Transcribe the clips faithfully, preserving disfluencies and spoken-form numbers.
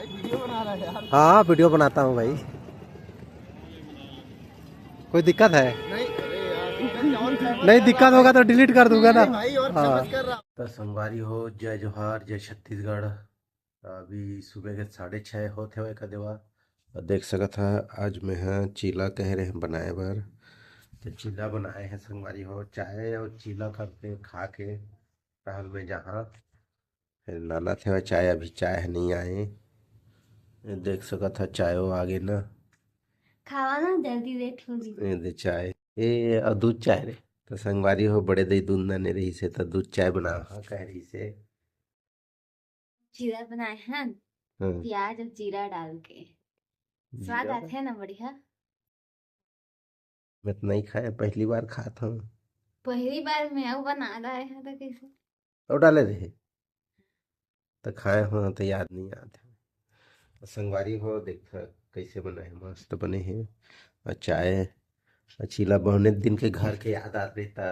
हाँ, वीडियो बनाता हूँ भाई। कोई दिक्कत है? नहीं, अरे यार, दिक्कत क्या और है? नहीं, दिक्कत होगा तो डिलीट कर दूंगा ना। नहीं भाई, और हाँ। समझ कर रहा। तो संगवारी हो, जय जोहार, जय छत्तीसगढ़। अभी सुबह के साढ़े छः होत हवय का देवा। और देख सकत हा, आज मैं हा चीला कहे रहे बनाए बर, तो चीला बनाए हैं संगवारी हो। चाय और चीला करके खा के टहल में जहाँ फिर नाना थे चाय, अभी चाय है नहीं आए। ये देख सकत हा, चायो आगे ना। खावा ना, जल्दी लेट हो जी। ये दे चाय, ए, और दूध चाय रे। तो संगवारी हो, बड़े दई दूध नने रही से, तो दूध चाय बनावा कह रही से। जीरा बनाए हैं, हाँ। प्याज और जीरा डाल के। स्वाद जीरा आथे ना बढ़िया। मैं तो नहीं खाया, पहली बार खात हूँ। पहली बार मैं अउ बना रहा है तो कैसे? अउ डाले रहे तो खाए हो तो याद नहीं आते। तो संगवारी हो, देख कैसे बनाए, मस्त बने हैं। और चाय, और चीला, बहुत दिन के घर के याद आते ता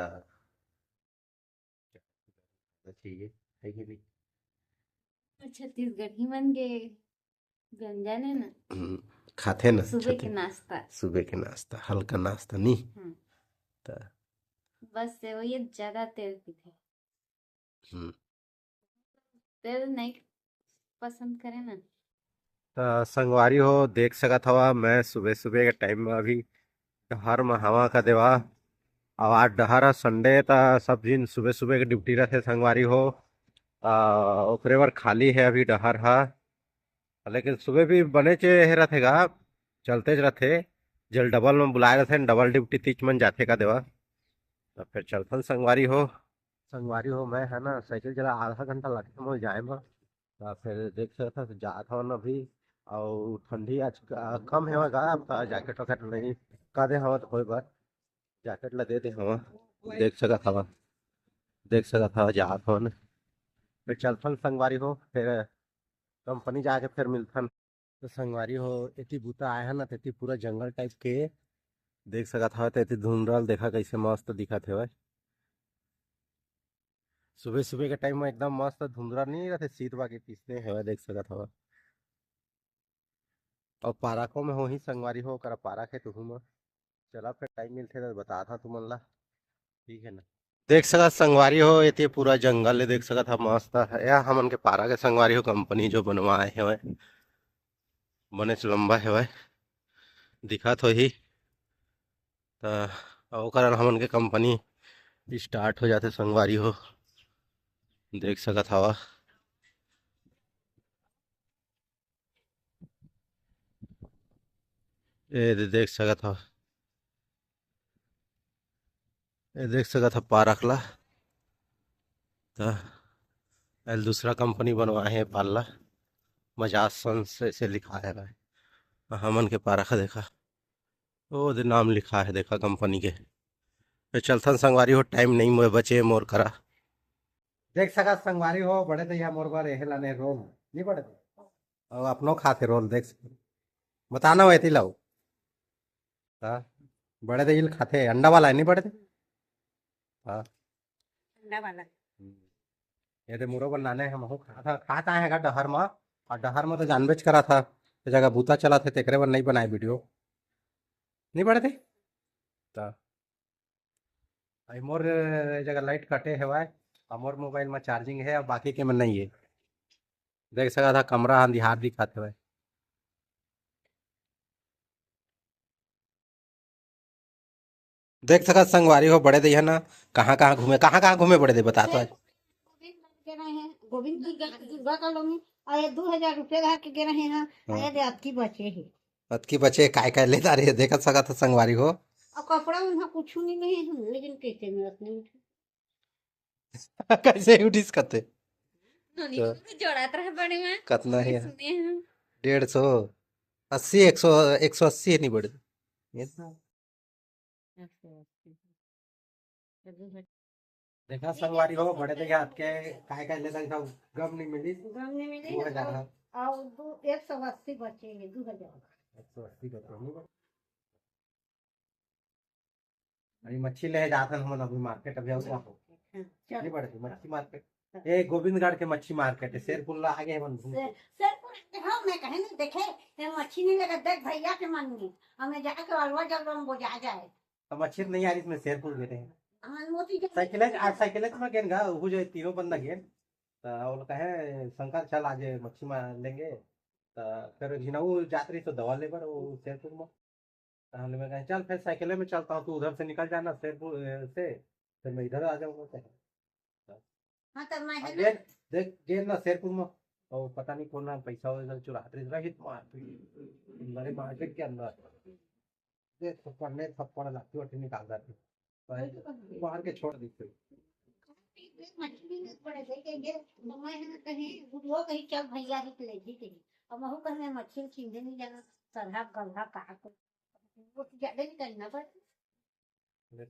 चाहिए, है कि नहीं? छत्तीसगढ़ी मन के व्यंजन है ना। हम्म, खाथे ना सुबह के छत्तीस-, नाश्ता। सुबह के नाश्ता, हल्का नाश्ता नहीं। हम्म। त बस से वो ये ज्यादा तेल पीथे। हम्म। तेल नहीं पसंद करे ना। त संगवारी हो, देख सकत हवा, मैं सुबह सुबह के टाइम में अभी डहर में हवा का देवा। अब आज डहर ह संडे, त सब झिन सुबह सुबह के ड्यूटी रहथे संगवारी हो। आ, ओकरे बर खाली है अभी डहर ह, लेकिन सुबह भी बने चे हे रथे गा, चलते च रथे। जल डबल में बुलाए रथे, डबल ड्यूटी तीच मन जाथे का देवा। त फिर चलथन संगवारी हो। संगवारी हो, मैं है ना साइकिल चला आधा घंटा लगथे मोर जाए में। त फिर देख सकत हस, जात हवन अभी। अउ ठंडी आज क-, कम हेवय गा, अब त जैकेट वैकेट नहीं का दे हवा त होय बर जैकेट ला दे दे हवा। देख सकत हवा, देख सकत हवा, जात हवन। फिर चलथन संगवारी हो, फिर कंपनी जाके फिर मिलथन। तो संगवारी हो, एती बूता आए हन ना, तेती पूरा जंगल टाइप के देख सकत हवा। तेती धुंधरल देखा कैसे मस्त दिखत हेवय। सुबह सुबह के टाइम में एकदम मस्त धुंधरा नहीं रहते, शीत बाकी किसने हेवय, देख सकत हवा। और पारको में होही संगवारी हो, ओकरा पारक है तुहू में। चला फिर टाइम मिलथे तो बताथा तुमन ला, ठीक है ना। देख सकत संगवारी हो, एती पूरा जंगल ले देख सकत हा, मस्त है। या हमन के पारक है संगवारी हो, कंपनी जो बनवाए हेवय, बनेच लंबा हेवय, दिखत होही। त ओकर हमन के कंपनी स्टार्ट हो जाथे संगवारी हो, देख सकत हवा। ए दे-, देख सकत हव, ए देख सकत हव पारक ला। त एल दूसरा कंपनी बनवाए हे पाल ला, मजाज सन्स ऐसे लिखाए हवय। हमन के पारक ह देखा, ओ दे नाम लिखा है देखा कंपनी के। ए चलथन संगवारी हो, टाइम नहीं मोए बचे मोर करा। देख सकत संगवारी हो, बड़े दई ह मोर बर एहे लाने रोल, नहीं बड़े दई? अउ अपनो खाथे रोल, देख सकत। बताना वैती लाओ। हाँ, बड़े दई ल खाथे, अंडा वाला है, नहीं बड़े दई? हाँ। अंडा वाला। हम्म। ये दे मुरो बर लाने हम हूँ खाता, खाता है का डहर मा, और डहर मा तो जानबेच करा था, ये जगह बूता चला थे, तेकरे बर नहीं बनाए वीडियो। नहीं बड़े दई? ता। आई मोर जगह लाइट कटे हेवय, आ मोर मोबाइल में चार्जिंग है, अब बाकी के में नहीं है। देख सकत हा, कमरा अंधियार दिखत हेवय। देख सकत संगवारी हो, बड़े दई ह ना, कहाँ कहाँ घूमे, कहाँ कहाँ घूमे बड़े दई, बता तो आज। गोविंद, गोविंद दुर्गा, दुर्गा कॉलोनी, और ये दो हजार रुपये धर के गे रहे हैं, हाँ। और ये दे अतकी बचे है। अतकी बचे, काय काय ले डारे, देखत सकत ह संगवारी हो। और कपड़ा उन्हें कुछ नहीं, नहीं है, लेकिन कैसे में रखने उठे। कैसे उठिस कते? नोनी तो को तो जोड़ात रहे बड़े में। कतना है? सुने हैं। डेढ़ सौ, अस्सी, एक सौ, एक सौ अस्सी है नहीं बड़े। ये तो एक सौ अस्सी। देखा संगवारी हो, बड़े दई ह अतके काय काय ले डारे, गम नहीं मिली। गम नहीं मिली। दो हजार है। और दो, एक सौ अस्सी बचे हैं, दो हजार। एक सौ अस्सी बचे हैं। अभी मच्छी ले जात हन हमन अभी मार्केट, अभी आऊ जाबो। हाँ, चल। नहीं बड़े दई, मच्छी मार्केट। हाँ। ए, गोविंदगढ़ के मच्छी मार्केट है, शेरपुर ला आगे हमन घूम। शेर-, शेरपुर हाँ, मैं कहे नहीं देखे, ते मच्छी नहीं लगा, देख भैया के मन में, हमें जाके अलवा जलवा में बोझा जाए। अब मच्छी नहीं आ रही, इसमें शेरपुर गए थे। हाँ, मोती के साइकिल, आज साइकिल में गेन गा, वो जो तीनों बंदा गेन, तो वो कहे, "शंकर, चल, आज मच्छी मार लेंगे।" तो फिर झिनाऊ जात रही तो दवा ले बर, वो शेरपुर में। तो मैं कहे, "चल, फिर साइकिल में चलता हूँ, तू उधर से निकल जाना शेरपुर, ए, से, फिर मैं इधर आ जाऊंगा।" कहे। हाँ, तब मैं अब है ना। देख, देख, गेन ना शेरपुर में, और पता नहीं कौन ना पैसा वैसा चुरा रही, रही तो मारपीट, मेरे मार्केट के अंदर। दे थप्पड़, ने थप्पड़ लाठी वाठी निकाल जाती। बाहर के छोड़ देते। मछली नहीं पड़े, देखेंगे, तो मैं है ना कहीं, बुढ़वा कहीं, "चल भैया, ही ले जी कहीं।" अब महू कहीं मछली छीने नहीं जाना, सरहा गलहा का को। वो ज्यादा नहीं करना पड़ता।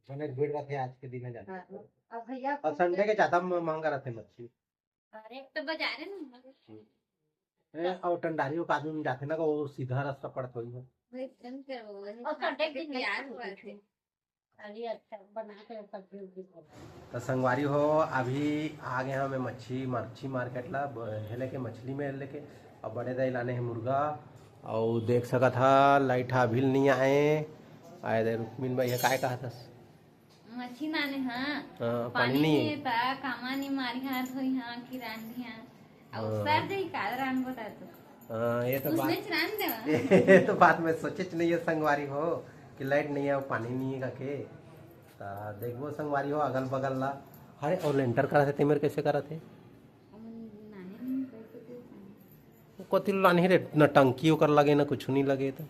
बने भीड़ रहते आज के दिन है जाना। हाँ, अब भैया और संडे के ज्यादा म-, महंगा रहते मच्छी। अरे, तो बाजारे में ए, और टंडारियों का आदमी में जाते ना, वो सीधा रास्ता पड़त होई है। एकदम से वो है, और संडे के दिन तैयार हुआ थे। अरे अच्छा, बना के सब्जी उब्जी बना। तो संगवारी हो, अभी आ गए हमें मच्छी, मच्छी मार्केट ला, ब-, हे लेके मछली में लेके, और बड़े दाई लाने हैं मुर्गा, और देख सकत हा लाइट हा अभी नहीं आए, आए दे रुक्मिन भाई, ये काय कहा था? मछी नाने, हाँ। हाँ, पानी पानी नहीं नहीं है। है, ता कामा नहीं मारी हाथ होई, हाँ, कि रांधी, हाँ। अब हाँ। सर जाई काल रांध बता तो। हाँ, ये तो उसने बात, चुरान देवा। ये तो बात मैं सोचे च नहीं है संगवारी हो, कि लाइट नहीं है, पानी नहीं है काके। ता देखबो संगवारी हो, अगल बगल ला। अरे, और लेंटर करा थे, तेमेर कैसे करा थे? वो कति लानही रे, न टंकी ओकर लगे, न कुछ नहीं लगे तो।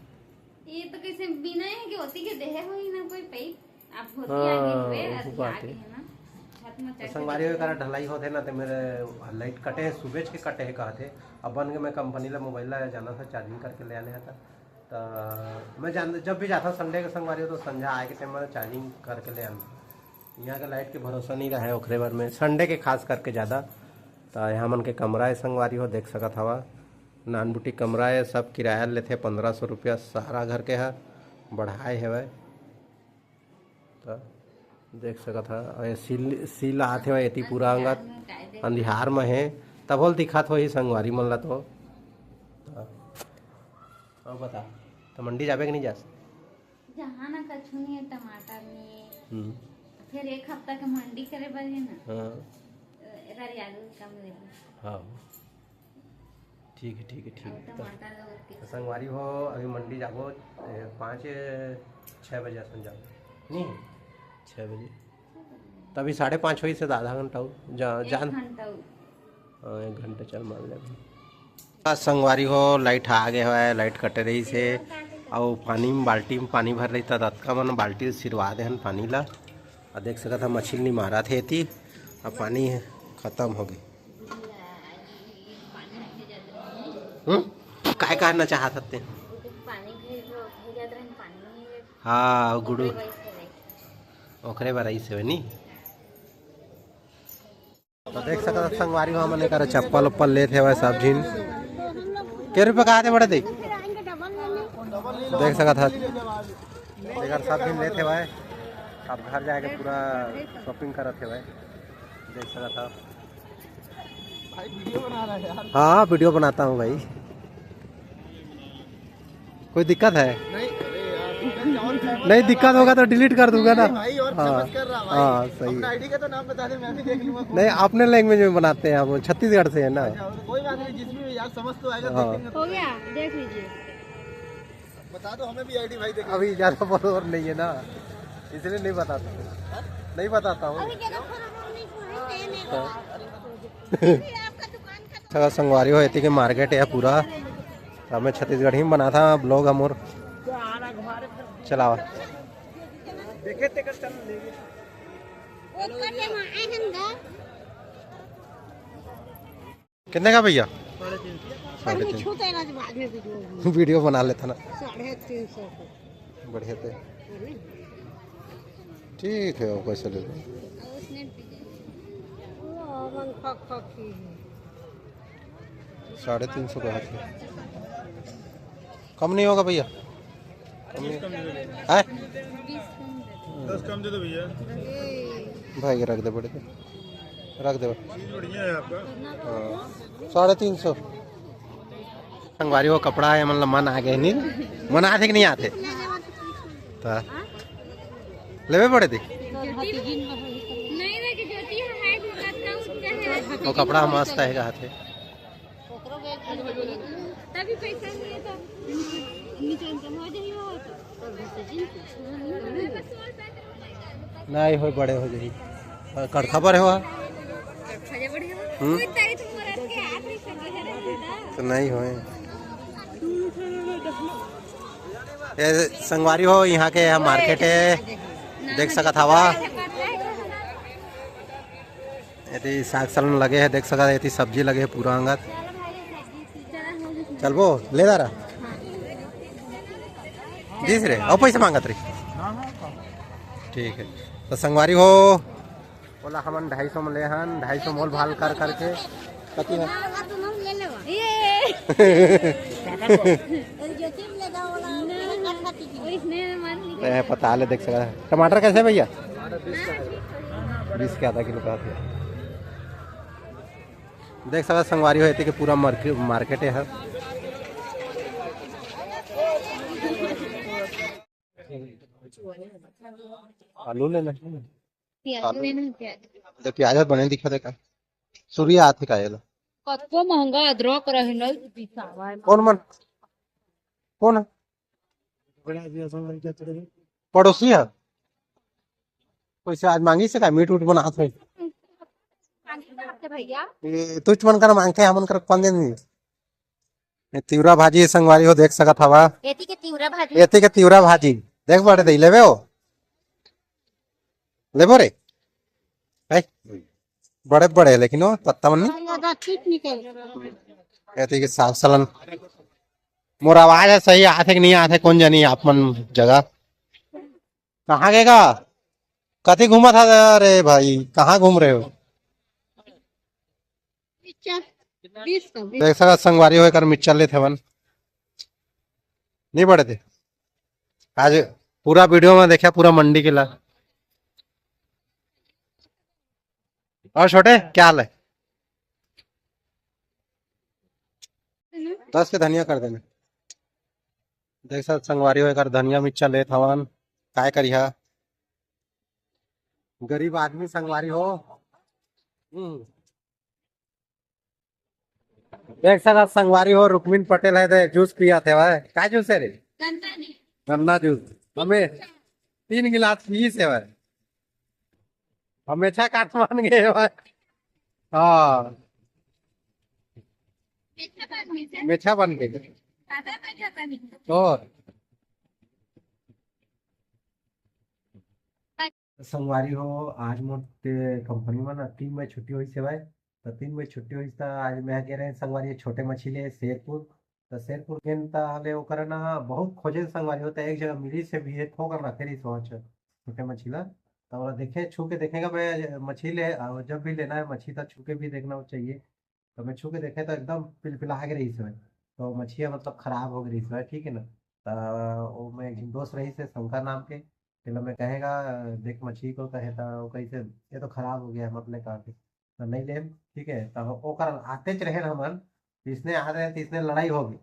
ये तो कैसे बिना है कि ओती के देहे होई ना कोई पाइप। आप होती हाँ, आगे हुए, वो अभी बात आगे है। है ना। छत में तो चढ़ के संगवारी देखे वगैरह हैं। ढलाई होते ना, तो मेरे लाइट कटे है, सुबह के कटे है, कहा थे। अब बन के मैं कंपनी ला मोबाइल ला जाना था, चार्जिंग करके ले आने था। तो मैं जान, जब भी जाता संडे के संगवारी हो, तो संझा आए के टाइम में चार्जिंग करके ले आना। यहाँ के लाइट के भरोसा नहीं रहे, ओकरे बर में संडे के खास करके ज़्यादा। तो यहाँ मन के कमरा है संगवारी हो, देख सकत हवा, नान बुटी कमरा है, सब किराया लेथे पंद्रह सौ रुपया सारा घर के ह, बढ़ाए हवय। तो देख सकत हा, और ये सील, सील आत हवय एती पूरा अंगत, अंधियार में है, तब होल दिखात होही संगवारी मन ला तो। तो, और बता, तो मंडी जाबे कि नहीं जास? जहाँ ना कछु नहीं है, टमाटर नहीं है। हम्म। फिर एक हफ्ता के मंडी करे बर है ना। हाँ। अ, ररियालू कम लेबो। हाँ। ठीक है, ठीक है, ठीक है। अब तो टमाटर और के तो संगवारी हो, अभी मंडी जाबो, ए, पाँच, छः बजे असन जाबो। नहीं, छः बजे। तभी साढ़े पाँच होइस हे, आधा घंटा हो, जा-, एक जान। घंटा हो। हाँ, एक घंटा चल मान ले अभी। आ, संगवारी हो, लाइट आ गए हवय, लाइट कटे रहिस हे, अउ पानी में, बाल्टी में पानी भर रहिस, त दतका मन बाल्टी सिरवा दे हन पानी ला। आ, देख सकत ह, मछली मारत हे एती, अब पानी खत्म हो गई। हम्म? काय कहना चाहत हते? हाँ, गुड़ू। ओकरे बर आइस हवय नी। तो देख सकत हव संगवारी हो, हमन एकर चप्पल उप्पल लेत हवय सब झिन। के रुपया कहा थे बड़े दे? देख सकत हव, एकर सब झिन लेत हवय। अब घर जाके पूरा shopping करत हवय। देख सकत हव। भाई, video बना रहा है यार। हाँ, video बनाता हूँ भाई। कोई दिक्कत है? नहीं, अरे यार, मैं क्या और famous नहीं, कर दिक्कत रहा होगा भाई। तो delete कर दूंगा ना। नहीं भाई, और हाँ, famous कर रहा भाई। हाँ, सही अपना है। ID का तो नाम बता दे, मैं भी देख लूंगा। नहीं, अपने language में बनाते हैं हम, छत्तीसगढ़ से है ना। अच्छा, तो कोई बात नहीं, जिसमें भी यार समझ तो आएगा, हाँ। देखेंगे तो। हो गया, देख लीजिए। बता दो हमें भी ID भाई, देख अभी ज़्यादा follower नहीं है ना, इसलिए नहीं बताता हूँ, नहीं बताता हूँ। अभी देखो, follower नहीं है, नहीं हाँ। होगा। अभी आपका दुकान का तो संगवारी हो, एती के market है पूरा। अब मैं छत्तीसगढ़ी में बना था vlog हमर। चलावा। देखे तेकर चल लेंगे। वो कटे में आए हैं ना। कितने का भैया? साढ़े तीन सौ। साढ़े तीन। छूते ना, बाद में video। Video बना लेता ना। साढ़े तीन सौ का। बढ़िया थे। ठीक है, वो कैसे ले लो। साढ़े तीन सौ का है। कम नहीं होगा भैया? कम नहीं है? दस कम दे दो भैया। भाई, रख दे बड़े पे। रख देव। हाँ, साढ़े तीन सौ। संगवारी हो, कपड़ा हे, मन ला मन आ गे नी, मन आथे कि नहीं आथे? त लेबे पड़े दी। वो कपड़ा मस्त हे, आथे। तभी पैसा नहीं है तो नहीं होय, बड़े हो जाही। कड़खा पर हो। हम्म। तो नहीं होय। ये संगवारी हो, यहाँ के यहाँ मार्केट हे, देख सकत हवा। एती साग सालन लगे हे, देख सकत, एती सब्जी लगे हे पूरा अंगत। चलबो ले दारा। दिस रे, अउ पैसा मांगत रही। ठीक हे, त संगवारी हो, ओला हमन ढाई सौ में ले हन, ढाई सौ मोल भाल कर करके। कति हे? ए, पता ले, देख सकत हे। टमाटर कैसे हे भैया? बीस के आधा किलो का हे। देख सकत संगवारी हो, एती के पूरा मार्के-, मार्केट हे। आलू लेना हे। प्याज आलू। लेना हे, प्याज। दे प्याज ह बने दिखत हे का? सूर्य आथे का एला? कतको महंगा अदरक रहे नहीं तो पिसावा हे। कौन मन? कौन हे? पड़ोसी हे। कोई से आज मांगी से का मीट उट बनात हे? भैया। ए, तुच मन कर मांगथे, हमन कर कौन दिन नहीं। ए, तिवरा भाजी संगवारी हो, देख सकत हवा। एती के तिवरा भाजी। एती के तिवरा भाजी। देख बड़े दे, लेबे हो? लेबो रे? है? बड़े बड़े हे, लेकिन वो पत्ता मन नहीं। ज्यादा ठीक निकल। एती के साग सालन। मोर आवाज हे सही, आथे कि नहीं आथे, कौन जानी आप मन जगह। कहाँ गे गा? कति घूमत हा? अरे भाई, कहाँ घूम रहे हो? मिर्चा, बीस का, बीस। देख सकत संगवारी हो, एकर मिर्चा लेत हवन। नहीं बड़े दे। आज पूरा वीडियो में देखा, पूरा मंडी के ला। और छोटे, क्या हाल है? दस के धनिया कर देना। देख सकत संगवारी हो, एकर धनिया मिर्चा लेत हवन। काय करिहा, गरीब आदमी संगवारी हो। हम्म। देख सकत संगवारी हो, रुक्मिन पटेल हे, दे जूस पियाथे भाई। काय जूस हे रे? गन्ना जूस। गन्ना जूस। हमें तीन गिलास पीस हे भाई। हमेशा काठमान गे भाई। हाँ। मेछा बन गे। और संगवारी हो, आज मोर ते कंपनी में ना तीन बजे छुट्टी होइस हवय। त तीन बजे छुट्टी होइस त आज मैं गे रहेंव संगवारी हो छोटे मछली ले शेरपुर। त शेरपुर गेन त हले ओकर ना बहुत खोजे संगवारी हो, त एक जगह मिलिस हे भी, एक ठो कर रखे रहिस वहाँ छ-, छोटे मछली ला। त ओला देखे, छू के देखेंव मैं मछली ले, अउ जब भी लेना हे मछली त छू के भी देखना चाहिए। त मैं छू के देखेंव त एकदम पिलपिला गे रहिस हवय। त मछली मतलब खराब हो गे रहिस हवय, ठीक हे ना। त ओमे एक झन दोस्त रहिस हे शंकर नाम के, तेला मैं कहेंव, "देख मछली को," कहे, त वो कहिस हे, "ये तो खराब हो गया है, मत ले," कहा के। त नहीं लेन, ठीक हे। त ओकर आतेच रहेन हमन, तइसने आत रहेन, तइसने लड़ाई हो गे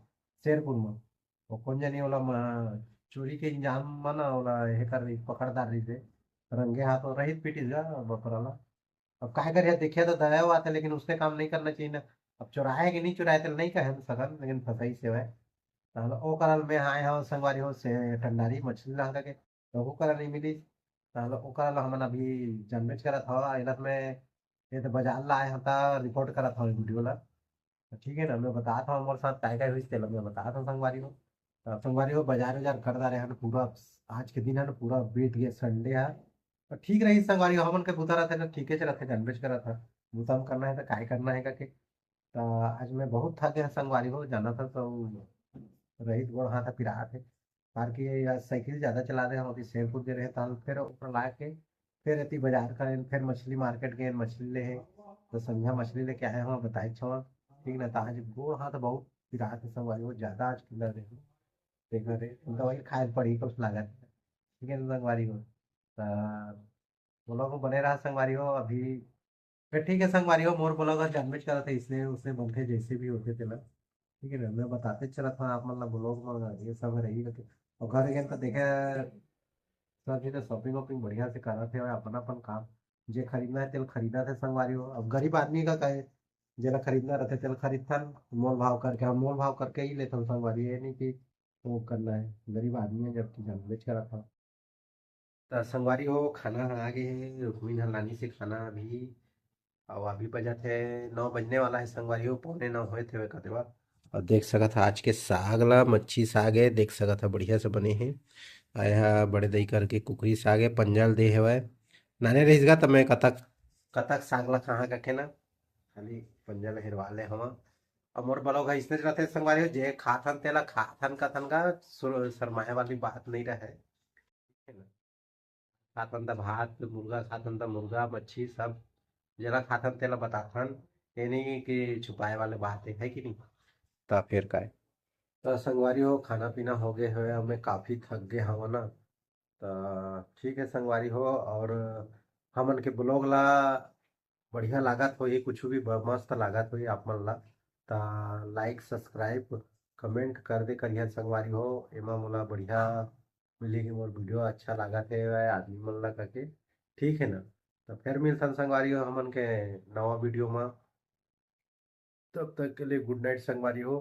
शेरपुर में। वो कोन जनी ओला म-, चोरी के इंजाम में ना ओला हे कर रहिस, पकड़ डार रहिस हे। रंगे हाथ वो रहित पीटिस गा बकरा ला। अब काय करिहा, देखिहा त दया आथे, लेकिन उसने काम नहीं करना चाहिए ना। अब चुराए कि नहीं चुराए, तेला नहीं कहे सकन, लेकिन फंसाइस हवय। त ओ करन मैं आए हंव संगवारी हो से टंडारी मछली लांघा के, त ओ करन नहीं मिलिस। त ओ करन हमन अभी जानबेच करत हव, एला मैं ये तो बाजार ला आए हंव, त रिकॉर्ड करत हंव वीडियो ला। त ठीक हे ना, मैं बतात हंव मोर साथ काय काय होइस, तेला मैं बतात हंव संगवारी हो। त संगवारी हो, बाजार उजार कर डारे हन पूरा, आज के दिन हे ना पूरा बीत गे, संडे हे। त ठीक रहिस संगवारी हो, हमन के बुता रहिथे ना, ठीके च रहिथे, जानबेच करत हव, बुता म करना हे त काय करना हे करके। त आज मैं बहुत थक गे हंव संगवारी हो, जानत हव त रहित गोड़ हाथ ह पिरात हे। काबर कि आज साइकिल ज्यादा चला दे हंव, अभी शेरपुर गे रहेंव, तहां ले फेर ओकर ला के फेर एती बाजार करेन, फेर मछली मार्केट गेन, मछली लेहे। त संझा मछली लेके आए हंव, बताइच हंव, ठीक ना। त आज गोड़ हाथ बहुत पिरात हे संगवारी हो, ज्यादा आज फूला दे हे, देखना रे, दवाई खाए ल पड़ही कुछ लागत हे, ठीक हे ना संगवारी हो। त vlog में बने रहा संगवारी हो, अभी तो ठीक है संगवारी हो, मोर ब्लॉग हर जानबेच करत है, इसने उसने बनथे जैसे भी होथे तेला, ठीक है ना, मैं बताते चलत हूँ आप मन ला ब्लॉग में ये सब रही करके। और घर गए तो देखे सब चीज शॉपिंग वॉपिंग बढ़िया से करत है, अपन अपन काम जे खरीदना है तेल खरीदत है संगवारी हो। अब गरीब आदमी का कहे, जेला खरीदना रहते तेल खरीदथन मोल भाव करके, और मोल भाव करके ही लेथन संगवारी, ये नहीं कि वो करना है, गरीब आदमी है जबकि जानबेच करत हूँ। त संगवारी हो, खाना ह आ गे हे, रुक्मिन ह लानिस हे खाना अभी, अउ अभी बजत हे नौ बजने वाला हे संगवारी हो, पौने नौ होए थे कते बा। अउ देख सकत ह आज के साग ला, मच्छी साग हे, देख सकत ह बढ़िया से बने हे। अउ एहा बड़े दई करके कुकरी साग हे, पंजा ल दे हवय। नाने रहिस गा त मैं कतक कतक साग ला कहाँ कखे ना, खाली पंजा ल हेरवा ले हवा। अब मोर ब्लॉग ह इसने रहिथे संगवारी हो, जे खाथन तेला खाथन कथन का सुर-, शरमाए वाली बात नहीं रहे। खाथन त भात, मुर्गा खाथन त मुर्गा, मच्छी सब जेला खाथन तेला बताथन, ये नहीं कि छुपाए वाले बात है, है कि नहीं? त फिर काय? त संगवारी हो, खाना पीना हो गए हवे, अब मैं काफी थक गए हवा ना। त ठीक है संगवारी हो, और हमन के ब्लॉग ला बढ़िया लागत होही, कुछ भी ब-, मस्त लागत होही आप मन ला, त लाइक, सब्सक्राइब, कमेंट कर दे करिया संगवारी हो। एमा मोला बढ़िया मिली कि मोर वीडियो अच्छा लागत हे आदमी मन ला करके, ठीक है ना? त फिर मिलथन संगवारी हो हमन के नवा वीडियो में। तब तक के लिए गुड नाइट संगवारी हो,